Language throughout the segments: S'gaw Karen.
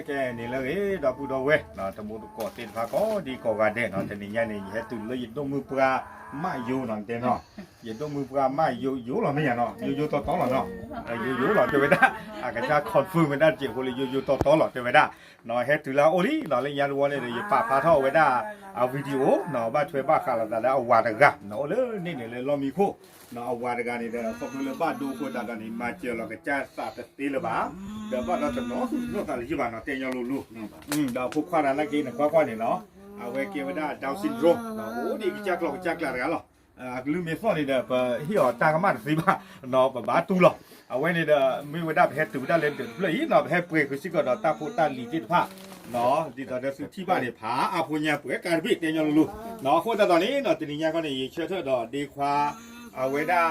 ကဲန့ၣ်လၢအဂ့ၤ ဒီပုၢ်ဒီဝဲၢ် တံၤသကိးသ့ၣ်တဖၣ်ကိးဒံကိးဂၤဒဲးနီၤ, တနံၤညါန့ၣ် ယဟဲတုၤလၢယဒိၣ်မုၢ်ပှၢ်မးယိနီၤ တဲနီၤ, ယဒိၣ်မုၢ်ပှၢ်မးယိ ယိလီၤမ့ၢ်ယၤနီၤ, ယိယိတီတီလီၤနီၤ, ယိယိလီၤ တဲဝဲဒၣ်, အကစၢ် confirm ဝဲဒၣ်တစဲးဖိလၢယိယိတီတီလီၤ တဲဝဲဒၣ်, ဟဲတုၤလၢအအိၣ်လံနီၤ, လၢညါတဝီန့ၣ်ဒီး ယပာ်ဖျါထီၣ်ဝဲဒၣ်အ video နီၤ, ဘၣ်ထွဲဘၣ်ဃးလိာ်သးဒီးအဝၤတဂၤနီၤ, အိၣ်လၢန့ၣ်န့ၣ်လၢလီၢ်မံခိၣ် နီၤ, အဝၤတဂၤန့ၣ်ဒီး ခီဖျိလၢဘၣ်ဒိအဃိသတးဒီးန့ၣ် မၤစၢၤလီၤကစၢ်သးတသ့လၢၤဘၣ်, ဒီးဘၣ်ဒီးတနီၤသူၣ်တနီၤသးလၢၤဘၣ်နီၤ, တဲညီလိၤလိၤ, ဒီးအဖိခွါတဂၤနာ်က့န့ၣ် ခွါခွါန့ၣ်နီၤ, အဝဲကဲဝဲဒၣ် Down syndrome နီၤ, အိၣ်ဒံးကစၢ်ကျီၢ်ကစၢ်ကျးတဂၤလီၤ, အကလုၢ်မ့ၢ်သီၣ်န့ၣ်ဒီး ပဟ့ၣ်အီၤတၢ်ကမၣ်တသ့ဘၣ်, နီၤ, ပဘၣ်တူၢ်လီၤ, အဝဲန့ၣ်ဒီး မ့ၢ်ဝဲဒၣ်ပဟဲတုၤဝဲဒၣ်လၢဒၢးတဖျၢၣ်အံၤနီၤ, ပဟဲပှ့ၤဃုာ်စ့ၢ်ကီးဒီးတၢ်ဖိတၢ်လံၤသ့ၣ်တဖၣ် နီၤ, ဒ်သိးဒီးသုထံၣ်ဘၣ်န့ၣ် ဖးအါဖိညါပှဲၤကါတဘ့ၣ် တဲညီလိၤလိၤ, နီၤ, အဃိသတးဒီးန့ၣ်နီၤ, တနံၤညါခီန့ၣ် ယဆၢထၢၣ်ဒီးဒ့ခွါ အဝဲဒၣ်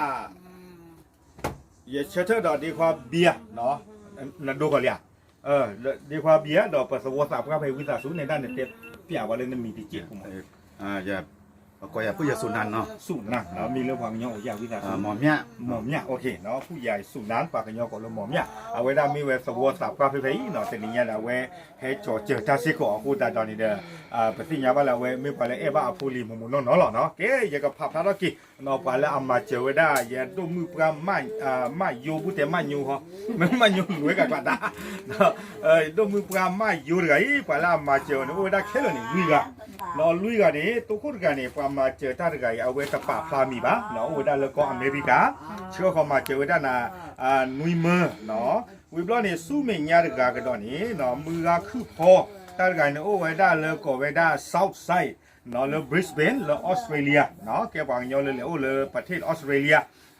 ယဆၢထၢၣ်ဒီးဒ့ခွါဘံယၤ, နဒိကီၢ်လံဧါ, ဒ့ခွါဘံယၤဒီးပသဝီသးပှၢ်ဖဲဝံသးစူၤန့ၣ်ဒၣ်န့ၣ် တဲပျးဝဲလၢနမံၤတစဲးဖိမး, ပကိးယၤဖုယၤစူၢ်နၢ်နီၤ, စူၢ်နၢ်, မ့ၢ်လၢပှၤကညီအိၣ်ယၤဝံသးစူၤ, မီၢ်မျၢ်, မီၢ်မျၢ်, ဖုယၤစူၢ်နၢ် ပှၤကညီကိးလၢမီၢ်မျၢ်, အဝဲဒၣ်မ့ၢ်ဝဲသဝီသးပှၢ်ဖဲဖဲအံၤနီၤ, တနံၤညါဒီးအဝဲ ဟဲကၠီၤစၢၤတၢ်စ့ၢ်ကီးအဃိသတးဒီးန့ၣ်ဒီး ပသ့ၣ်ညါဘၣ်လၢအဝဲမ့ၢ်ပှၤလၢအဲၣ်ဘၣ်အဖိလံၤမုၢ်မုၢ်နီၢ်နီၢ်လီၤနီၤ, ကဲ ယကဖးဖျါထီၣ်က့ၤ နီၤ, ပှၤလၢအမၤစၢၤဝဲဒၣ် ယဒိၣ်မုၢ်ပှၢ်မးယိ ဘူးတဲမးညိဟီ, မ့ၢ်မးညိလွဲၤကကျးတၢ်, ဒိၣ်မုၢ်ပှၢ်မးယိတဂၤအံၤ ပှၤလၢအမၤစၢၤအီၤန့ၣ် အိၣ်ဝဲဒၣ်ခဲလၢာ်န့ၣ် လွံၢ်ဂၤ, နီၤ, လွံၢ်ဂၤန့ၣ် တိခိၣ်တဂၤန့ၣ် ပှၤမၤစၢၤတၢ်တဂၤအံၤ အဝဲတပာ်ဖျါမံၤဘၣ်, နီၤ, အိၣ်ဝဲဒၣ်လၢကီၢ်အမဲရကၤ, ဆှၢဃီၤမၤစၢၤဝဲဒၣ်နၤ နွံမၢ, နီၤ, ဝံၤဘျီန့ၣ် ဆူမဲာ်ညါတဂၤကဒီးန့ၣ် နီၤ, မုၢ်ဂၤခုၣ်ဖီ တၢ်တဂၤန့ၣ် အိၣ်ဝဲဒၣ်လၢကိးဝဲဒၣ် South Side နီၤ, လၢ Brisbane လၢ Australia နီၤ, ကဲပှၤကညီလၢလဲၤအိၣ်လၢပထ့ၣ် Australia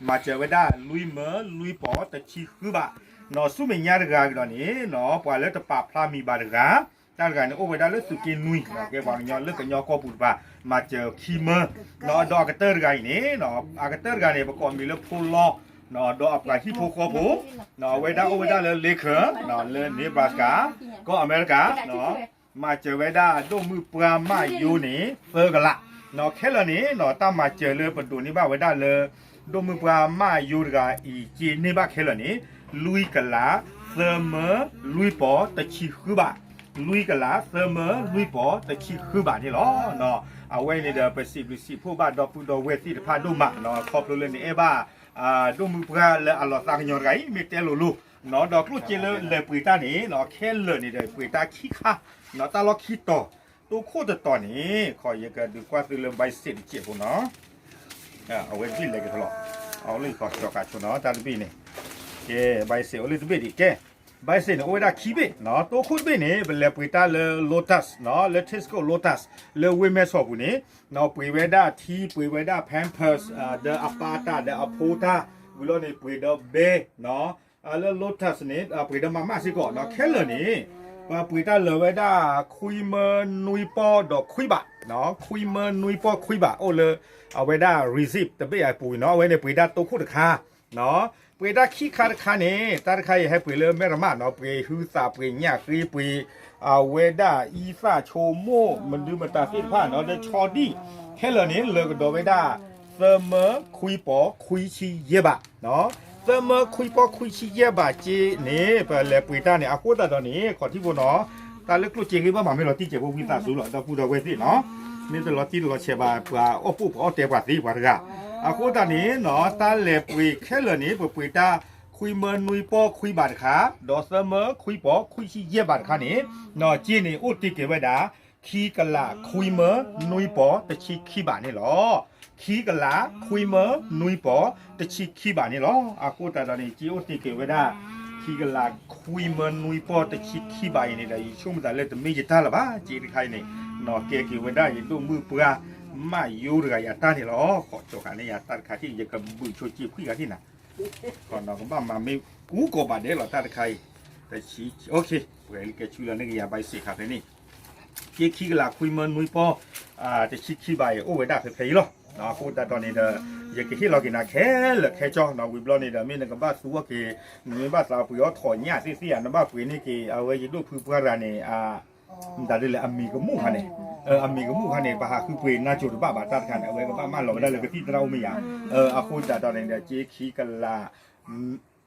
မၤစၢၤဝဲဒၣ် လွံၢ်မၢလွံၢ်ပီၢ်တဆံဃုဘး, နီၤ, ဆူမဲာ်ညါတဂၤကဒီးန့ၣ် နီၤ, ပှၤလၢတပာ်ဖျါမံၤဘၣ်တဂၤ, တၢ်တဂၤန့ၣ် အိၣ်ဝဲဒၣ်လၢသုးက့နွံ, နီၤ, ကဲပှၤကညီလၢကညီကီၢ်ပူၤတပၤ မၤစၢၤခံမၢ, နီၤ, ဒီးအကတၢၢ်တဂၤအံၤန့ၣ် နီၤ, အကတၢၢ်တဂၤန့ၣ် ပကိးမံၤလၢဖိလီ, နီၤ, ဒီးအပှၤဟံၣ်ဖိဃီဖိ, နီၤ, အဝဲဒၣ်အိၣ်ဝဲဒၣ်လၢ Lincoln နီၤ, လၢ Nebraska ကီၢ်အမဲရကၤ, နီၤ, မၤစၢၤဝဲဒၣ်ဒိၣ်မုၢ်ပှၢ်မးယိန့ၣ် သၢကလး, နီၤ, ခဲလၢာ်န့ၣ် နီၤ, တၢ်မၤစၢၤလၢပဒိးန့ၢ်ဘၣ်ဝဲဒၣ်လၢ ဒိၣ်မုၢ်ပှၢ်မးယိတဂၤအံၤ က့န့ၢ်ဘၣ်ခဲလၢာ်န့ၣ် လွံၢ်ကလး သၢမၢလွံၢ်ပီၢ်တဆံဃုဘး, လွံၢ်ကလး သၢမၢလွံၢ်ပီၢ်တဆံဃုဘးန့ၣ်လီၤ. အဝဲန့ၣ်ဒီး ပစံးဘျုးစံးဖှိၣ်ဘၣ်ဒီပုၢ်ဒီဝဲၢ်သ့ၣ်တဖၣ်ဒိၣ်မး, ခီဖျိလၢနအဲၣ်ဘၣ် ဒိၣ်မုၢ်ပှၢ်လၢအလီၤသးကညီၤတဂၤအံၤ မ့ၢ်တဲလိၤလိၤ, ဒီးကျိၣ်စ့လၢလဲၤပှ့ၤတၢ်န့ၣ် ခဲလၢာ်န့ၣ်ဒီး ပှ့ၤတၢ်ခံခါ, တၢ်လီၢ်ခံတီၤ, တိခိၣ်တတီၤန့ၣ် ခီယကဒုးကွၢ်သုလၢ ဘၣ်စ့း တစဲးဖိနီၤ, အဝဲတဘ့ၣ်လဲၤက့ၤဖဲလဲၣ်, အအိၣ်လၢယခီကၠီၤဃာ်ဆိနီၤ တၢ်တဘ့ၣ်န့ၣ်, ကဲ ဘၣ်စ့း အိၣ်လၢတဘ့ၣ်ဒံး ကဲ ဘၣ်စ့းန့ၣ် အိၣ်ဝဲဒၣ်ခံဘ့ၣ်နီၤ, တိခိၣ်တဘ့ၣ်န့ၣ် ပလဲၤပှ့ၤတၢ်လၢ Lotus နီၤ, လၢ Tesco Lotus လၢဝ့ၢ်မဲၢ်ဆီးပူၤန့ၣ်, နီၤ, ပှ့ၤဝဲဒၣ်ထံ ပှ့ၤဝဲဒၣ် Pampers ဒီးအပၢ်တၢ်ဒီးအဖိတၢ်, ဝံၤလီၤန့ၣ် ပှ့ၤဒီးဘဲနီၤ, လၢ Lotus န့ၣ် ပှ့ၤဒီးမၤမၢ်စ့ၢ်ကီးနီၤ, ခဲလၢာ်န့ၣ် ပှၤပှ့ၤတၢ်လၢာ်ဝဲဒၣ် ခွံမၢနွံပီၢ်ဒီးခွံဘး, ခွံမၢနွံပီၢ်ခွံဘး အိၣ်လၢ အဝဲဒၣ် receipt တဘ့ၣ်အပူၤနီၤ, အဝဲန့ၣ်ပှ့ၤတၢ်တိခိၣ်တခါ ပှ့ၤတၢ်ခံခါတခါန့ၣ် တၢ်တခါအံၤဟဲပှ့ၤလၢမဲၢ်ရမးနီၤ, ပှ့ၤဟုသးပှ့ၤညၣ်ဃ့ ပှ့ၤ အဝဲဒၣ်အံသၣ်ဆိကမိၣ် မနုၤမတၤသ့ၣ်တဖၣ်နီၤ, ဒီးဆီဒံၣ် ခဲလၢာ်န့ၣ် လၢာ်ကဒီးဝဲဒၣ် သၢမၢခွံပီၢ်ခွံဆံယဲၢ်ဘး, သၢမၢခွံပီၢ်ခွံဆံယဲၢ်ဘးက့န့ၣ် ပလဲၤပှ့ၤတၢ်န့ၣ် အဃိသတးဒီးန့ၣ် ခီၣ်ထံးဖိနီၤ, တၢ်လၢကျိၣ်စ့ဂ့ၤဘၣ်မး မ့ၢ်လီၤတံၢ်စဲးဖိဝံသးစူၤလီၤ ဒီပုၢ်ဒီဝဲၢ်သ့ၣ်နီၤ, မ့ၢ်တလီၤတံၢ်တလီၤဆဲးဘၣ် ပှၤအီၣ်ပူၣ်ပှၤအီၣ်တဲပှၤသ့ပှၤတဂၤ, အဃိသတးန့ၣ်နီၤ တၢ်လဲၤပှ့ၤခဲလၢာ်န့ၣ် ပပှ့ၤတၢ် ခွံမၢနွံပီၢ်ခွံဘးတခါ, ဒီးသၢမၢခွံပီၢ်ခွံဆံယဲၢ်ဘးတခါန့ၣ်, နီၤ, က့န့ၣ် အိၣ်တ့ၢ်က့ၤဝဲဒၣ် ခံကလးခွံမၢနွံပီၢ်တဆံခံဘးန့ၣ်လီၤ. ခံကလးခွံမၢနွံပီၢ်တဆံခံဘးန့ၣ်လီၤ. အဃိသတးဒီးန့ၣ် က့အိၣ်တ့ၢ်က့ၤဝဲဒၣ် ခံကလးခွံမၢနွံပီၢ်တဆံခံဘးအံၤန့ၣ်ဒီး ယဆိကမိၣ်သးလၢတမ့ၢ်ယတၢ်လၢၤဘၣ်, က့တခါအံၤန့ၣ် နီၤ, ကဲက့ၤဝဲဒၣ်ယဒိၣ်မုၢ်ပှၢ် မးယိတဂၤအံၤအတၢ်န့ၣ်လီၤ. ခီၣ်ကၠီၤဃာ်န့ၢ်ယၤတၢ်တခါထံၣ် ယကဘုးဆိက့ခွံဂၤထံၣ်နၤ ကဘၣ်မၤမ့ၢ်ကူကီးဘၣ်ဒဲးလီၤ တၢ်တခါအံၤ, တဆံ, ပှဲၤလံကဲဆူလီၤန့ၢ်က့ၤယၤ ဘၣ်စ့းခါဖဲန့ၣ်, က့ခံကလးခွံမၢနွံပီၢ် တဆံခံဘးအံၤ အိၣ်ဝဲဒၣ်ဖဲဖဲအံၤလီၤ. အဃိသတးဒီးန့ၣ်ဒီး ယကဟ့ၣ်လီၤက့ၤနၤခဲလၢာ်ခဲဆ့နီၤ, ဝံၤဘျီန့ၣ်ဒီး မ့ၢ်နကဘၣ်သူအီၤက့ၤ, နမ့ၢ်ဘၣ်သးပှ့ၤအီၣ်ထီၣ်ညၣ်သ့ၣ်သ့ၣ်ဧါ, နဘၣ်ပှ့ၤန့ၢ်က့ၤ အဝဲယဒိၣ်ဖုပှၢ်တဂၤန့ၣ် မတၤဒ်လဲၣ် အမံၤကမူၣ်ခါန့ၣ်, အမံၤကမူၣ်ခါန့ၣ် ပဟးဃုပှ့ၤနါစိၤတဘၣ်ဘၣ် တၢ်တခါန့ၣ် အဝဲကဘၣ်မၢလီၤဝဲဒၣ်လၢကသံၣ်သရၣ်အိၣ်မ့ၢ်ဧါ, အဃိသတးဒီးန့ၣ်ဒီး က့ခံကလး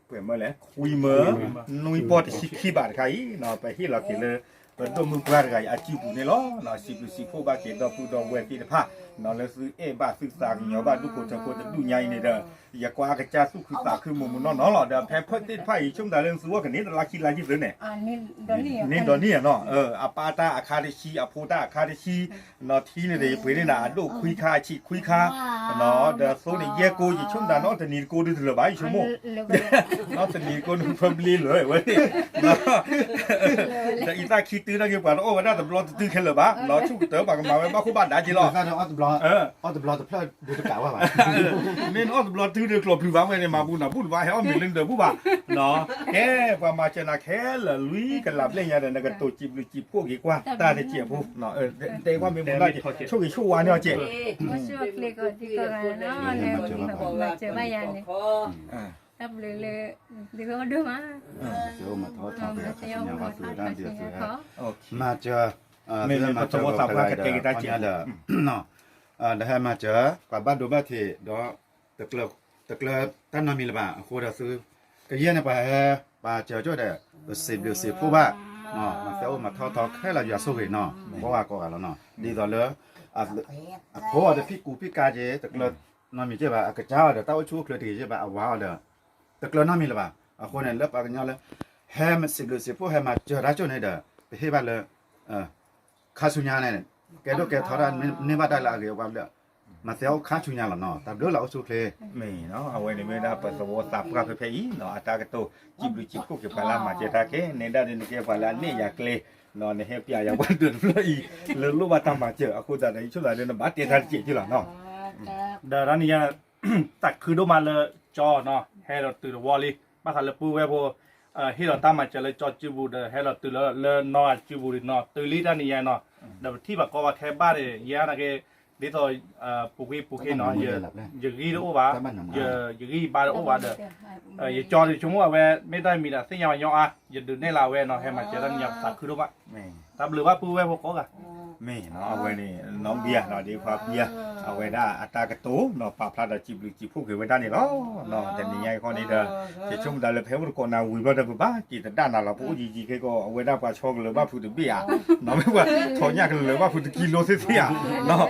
ပှဲၤမၢလဲၣ် ခွံမၢ နွံပီၢ်တဆံခံဘးတခါအံၤ ပဟ့ၣ်လီၤက့ၤလၢ ပဒိၣ်မုၣ်ပှၢ်တဂၤအံၤအစုပူၤန့ၣ်လီၤ. စံးဘျုးစံးဖှိၣ်ဘၣ်က့ၤဒီပုၢ်ဒီဝဲၢ်သ့ၣ်တဖၣ် လၢသုအဲၣ်ဘၣ်သုသးကညီၤဘၣ်ဒူၣ်ဖိထၢဖိတဒူၣ်ညါအံၤန့ၣ်ဒီး ယကွၢ်အကစၢ်သူၣ်ခုသးခုမုာ်မုာ်နီၢ်နီၢ်လီၤ. ဒီးဖဲဖၢၣ်သ့ၣ်တဖၣ်အံၤ ဆိကမိၣ်တၢ်လၢနသူအီၤကန့ၢ်တလါခံလါယံၤသုန့ၣ် န့ၢ်ဒီးန့ၢ်နီၤ အပၢ်တၢ်အခါတဆံ အဖိတၢ်အခါတဆံ နီၤထံန့ၣ်ဒီး ယပှ့ၤန့ၢ်နၤအဒိၣ်ခွံခါအဆံးခွံခါ ဒီးသိန့ၣ်ယဲၢ်ကိ ယဆိကမိၣ်တၢ်နီတနံၤတကိဒုတလၢၤဘၣ် ယဆိကမိၣ် နီတနံၤတကိနဖၢဘျ့လၢၤဝဲန့ၣ် ဒီးအံၤသၣ်ခံတုၤနာ်က့ၤပှၤတအိၣ်ဝဲဒၣ်တဘျီတတုၤခဲလၢာ်ဘၣ် လီၤဆူၣ်ကတၢၢ်ပှၤကမၤဝဲဘၣ်ခိၣ်ဘၣ်ဒါက့ၤလီၤ အီၣ်တဘျီတဖျၢၣ်ဒုတကးဝဲဘၣ် မ့ၢ်နအီၣ်တဘျီတုၤဒီးကျိးပျုၤဘၣ်ဝဲန့ၣ် မၤဘူနၤဘူၣ်တဘၣ် ဟဲအီၣ်မ့ၤလၢနဒၢးဘူၣ်ဘၣ် ကဲ ပှၤမၤစၢၤနၤခဲလၢာ်လွံၢ်ကလးဘျဲၣ်ညါဒီး နကတိၤစံးဘျုးစံးဖှိၣ်က့ၤကွၢ်တၢ်တကဲးဖိ တဲကွၢ်မ့ၢ်မူလၢ်က့ၤ ဆိၣ်ဂ့ၤဆိၣ်ဝါန့ၢ်အီၤကဲး မၤစၢၤဘၣ်ယၤန့ၣ် တၢ်ဘျုးလၢ ဒုးအိၣ်ဒိၣ်မး မၤစၢၤ မၤစၢၤ ပသဝီသးပှၢ်ကတဲက့ၤတၢ်ကဲး ဒီး ဒီးဟဲမၤစၢၤ ပှၤဘၣ်ဒိဘၣ်ထံး ဒီး တကျၢၤတၢ်နီတမံၤလၢၤဘၣ် အဃိဒီးသု ကယဲၢ်န့ၣ်ပှၤဟဲ ပှၤစၢၤကၠိဒီး ပစံးဘျုးစံးဖှိၣ်ဘၣ် မၤသဲအိၣ်မၤထီၣ်ထီခဲလၢာ်ယွၤဆိၣ်ဂ့ၤနီၤ ကိးဂၤကိးဂၤလီၤနီၤ ဒ်သိးလၢ အဖိအီၤတဖံးကူဖံးကါက့ၤ တကျၢၤနီတမံၤက့ဘၣ် အကစၢ်အီၤဒီးတၢ်အိၣ်ဆူၣ်အိၣ်ချ့တဂ့ၤက့ဘၣ် အဝၤအီၤဒီး တကျၢၤနီတမံၤလၢၤဘၣ် အဃိန့ၣ် လၢပှၤကညီလၢ ဟဲစံးဘျုးစံးဖှိၣ်ဟဲမၤစၢၤတၢ်ကၠိန့ၣ်ဒီး ပဟ့ၣ်ဘၣ်လၢ ခါဆူညါန့ၣ် ကဲဒိၣ်ကဲထီဒၣ်န့ၢ်ဘၣ်တၢ်လၢအဂ့ၤအဝါလၢ မၤသဲအိၣ်ခါဆူညါလီၤနီၤ တၢ်ဘျုးလၢအိၣ်ဆူၣ်အိၣ်ချ့ မ့ၢ်နီၤ အဝဲန့ၣ်မ့ၢ်ဒၣ်ပသဝီသးပှၢ်ဖဲဖဲအံၤနီၤ အတၢ်ကတိၤ စံးဘျုးစံးဖှိၣ်က့ၤပှၤလၢအမၤစၢၤတၢ်ခဲ နဲဒၣ်ဒ်နကဲပှၤလၢအနဲၣ်ယၤကျဲ နဟဲပျးယၤပှၤဒၢးတဖျၢၣ်အံၤ လၢလိၣ်ဘၣ်တၢ်မၤစၢၤ အဃိသတးဒီး ယဆိကမိၣ်သးဒီးနဘၣ်တဲတၢ်တကဲးက့လီၤနီၤ ဒီးတနံၤညါ သးခုဒိၣ်မးလၢကၠီနီၤ ဟဲဒီးတုၤတဝီလံ ဘၣ်ဃးလၢပုၢ်ဝဲၢ်ဖိ ဟ့ၣ်လီၤတၢ်မၤစၢၤလၢကၠီစုပူၤဒီး ဟဲလီၤတုၤလၢနီၢ်အစုပူၤနီၤ တုၤလံတနံၤညါနီၤ ဒီးပထံၣ်ဘၣ်ကီဘၣ်ခဲဘၣ်ဒီး ယဲနာ်က့ ဒ်သိး ပူၤဃ့ပူၤဃ့နီၤ ယဂံၢ်တအိၣ်ဘၣ် ယဂံၢ်ယဘါတအိၣ်ဘၣ်ဒီး ယကၠီဒုးဆိကမိၣ်အဝဲ မ့ၢ်တၢ်မံၤဒီးသ့ၣ်ညါပှၤညီအါ ယဒုးနဲၣ်လၢအဝဲနီၤ ဟဲမၤစၢၤတၢ်နံၤညါပသးခုဒိၣ်မး တၢ်ဘျုးဘၣ်ပုၢ်ဝဲၢ်ဖိကိးဂၤ မ့ၢ်နီၤ အဝဲန့ၣ် နီၢ်ဘံယၤနီၤ ဒ်ခွါဘံယၤ အဝဲဒၣ်အတၢ်ကတိၤနီၤ ပာ်ဖျါဒီးစံးဘျုးစံးဖှိၣ်က့ၤဝဲဒၣ်န့ၣ်လီၤ. တနံၤညါအံၤဃီန့ၣ်ဒီး ယဆိကမိၣ်သးလၢဖဲအိၣ်တကိးနၤဝံၤဘျီဒီး ပဘၣ်က့ၤတဒၣ်နၤလီၤ ပအိၣ်ယံာ်ယံာ်ခဲကီး အဝဲဒၣ်ပှၤဆီကလၢၤဘၣ်ဖုးတဘ့ၣ်ဧါ နီၤမ့ၢ်ပှၤဆီညၣ်ကလၢၤဘၣ်ဖုးတကံလိသ့ၣ်သ့ၣ်ဧါ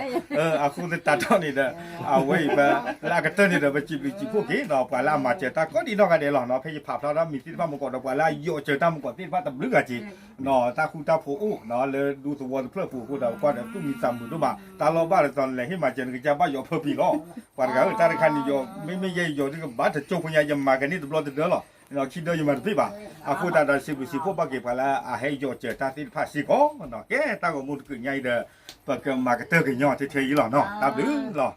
အဃိသတးဒီးန့ၣ်ဒီး အဝဲအံၤပ လၢအကတၢၢ်န့ၣ်ဒီး ပစံးဘျုးစံးဖှိၣ်က့ၤနီၤ ပှၤလၢအမၤစၢၤတၢ်ကိးဒံနီၢ်ဂၤဒဲးလီၤနီၤ ဖဲယဖးဖျါထီၣ်မံၤသ့ၣ်တဖၣ်မူကီးဒီး ပှၤလၢအယီၤစၢၤတၢ်မူကီးသ့ၣ်တဖၣ်တဘျုးဂၤက့ၤ တၢ်ဃူတၢ်ဖိးအိၣ် လၢဒူသဝီတဖျၢၣ်ပူၤအဃိဒီး ပကွၢ်ဒီးသူၣ်မံသးမုာ်ဒိၣ်မး တၢ်လီၢ်ဘၣ်တတီၤန့ၣ်လဲၤဟ့ၣ်မၤစၢၤနကစၢ်ဘၣ်ယီၤဖၢပံၤလီၤ ပှၤတဂၤဧၢ တၢ်တခါန့ၣ်ယီၤ မ့မ့ၢ်ယဲယီၤဒ်ကဘၣ်တကၠိဖိညါ ယမၤကန့ၢ်တဘျီတဒၢလီၤ ခံဒၢယမၤတဘ့ၣ်ဘၣ် အဃိသတးဒီးစံးဘျုးစံးဖှိၣ်ဘၣ်က့ၤပှၤလၢအဟဲယီၤစၢၤတၢ်သ့ၣ်တဖၣ်စ့ၢ်ကီး ကဲတၢ်ဂီၤမူတကုးညါအံၤဒီး ပကမၤကတၢၢ်ကညီၤထဲထဲအံၤလီၤနီၤ တၢ်ဘျုးလီၤ